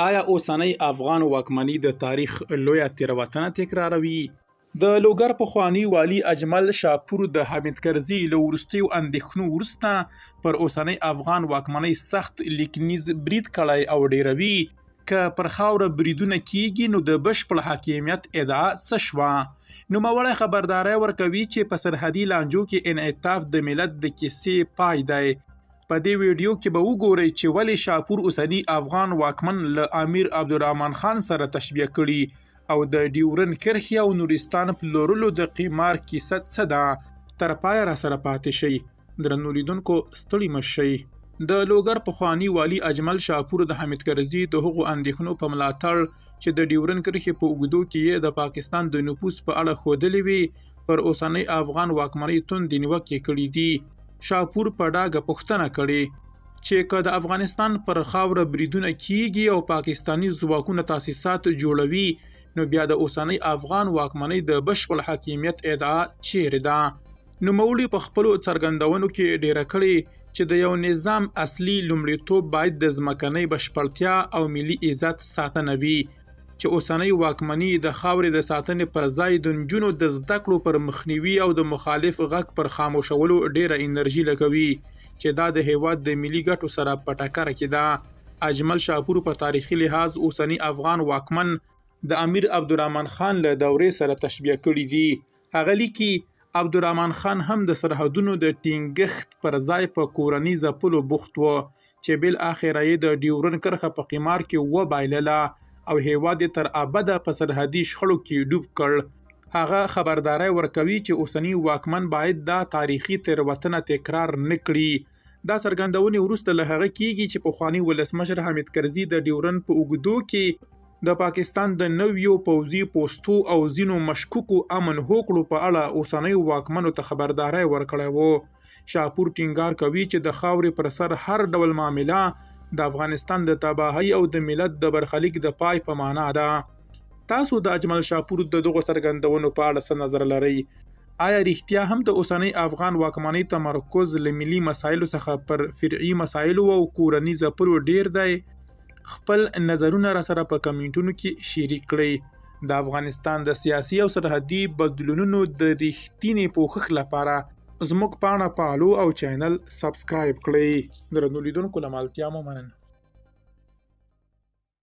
آیا اوسنۍ افغان واکمني د تاریخ لویه تېروتنه تکراروي؟ د لوګر پخوانی والي اجمل شاپور د حامد کرزي له وروستیو اندېښنو وروسته پر اوسنۍ افغان واکمنۍ سخت لیکنیز برید کړی او ډېروي، که پر خاوره بریدونه کېږي نو د بشپړ حاکمیت ادعا څه شوه؟ نوموړی خبرداری ورکوي چې په سرحدي لانجو کې انعطاف د ملت د کیسې پای دی. په دې ویډیو کې به وګورئ چې ولې شاپور اوسني افغان واکمن له امیر عبدالرحمن خان سره تشبیه کړي او د ډیورن کرښې او نورستان پلورلو د قمار کیسه څه ده. تر پایه راسره پاتې شئ درنو لیدونکو، ستړي مه شئ. د لوګر پخواني والي اجمل شاپور د حامد کرزي د هغو اندېښنو په ملاتړ چې د ډیورن کرښې په اوږدو کې یې د پاکستان د نفوذ په اړه ښودلې وې، پر اوسنۍ افغان واکمنۍ توندې نیوکې کړې دي. شاپور په ډاګه پوښتنه کړې، چې که د افغانستان پر خاوره بریدونه کیږي او پاکستاني ځواکونه تاسیسات جوړوي، نو بیا د اوسنۍ افغان واکمنۍ د بشپړ حاکمیت ادعا چیرې ده؟ نوموړي په خپلو څرګندونو کې ډېره کړې، چې د یو نظام اصلي لومړیتوب باید د ځمکنۍ بشپړتیا او ملي عزت ساتنه وي. چې اوسنۍ واکمني د خاورې د ساتنې پر ځای د نجونو د زده کړو پر مخنیوي او د مخالف غږ پر خاموشولو ډېره انرژي لګوي، چې دا د هېواد د ملي ګټو سره په ټکر کې ده. اجمل شاپور په تاریخي لحاظ اوسني افغان واکمن د امیر عبدالرحمن خان له دورې سره تشبیه کړي دي. هغه لیکي، عبدالرحمن خان هم د سرحدونو د ټینګښت پر ځای په کورني ځپلو بوخت و، چې بالاخره یې د ډیورن کرښه په قمار کې وبایلله او هېواد یې تر ابده په سرحدي شخړو کې ډوب کړ. هغه خبرداری ورکوي چې اوسني واکمن باید دا تاریخي تېروتنه تکرار نه کړي. دا څرګندونې وروسته له هغه کېږي چې پخواني ولسمشر حامد کرزي د ډیورن په اوږدو کې د پاکستان د نویو پوځي پوستو او ځینو مشکوکو امن هوکړو په اړه اوسنیو واکمنو ته خبرداری ورکړی و. شاپور ټینګار کوي چې د خاورې پر سر هر ډول معامله د افغانستان د تباهۍ او د ملت د برخلیک د پای په معنا ده. تاسو د اجمل شاپور د دغو څرګندونو په اړه څه نظر لرئ؟ آیا رښتیا هم د اوسنۍ افغان واکمنۍ تمرکز له ملي مسایلو څخه پر فرعي مسایلو او کورني ځپلو ډېر دی؟ خپل نظرونه راسره په کمنټونو کې شریک کړئ. د افغانستان د سیاسي او سرحدي بدلونونو د رښتیني پوښښ لپاره زموږ پاڼه فالو او چینل سبسکرایب کړئ. درنو لیدونکو له ملتیا مو مننه.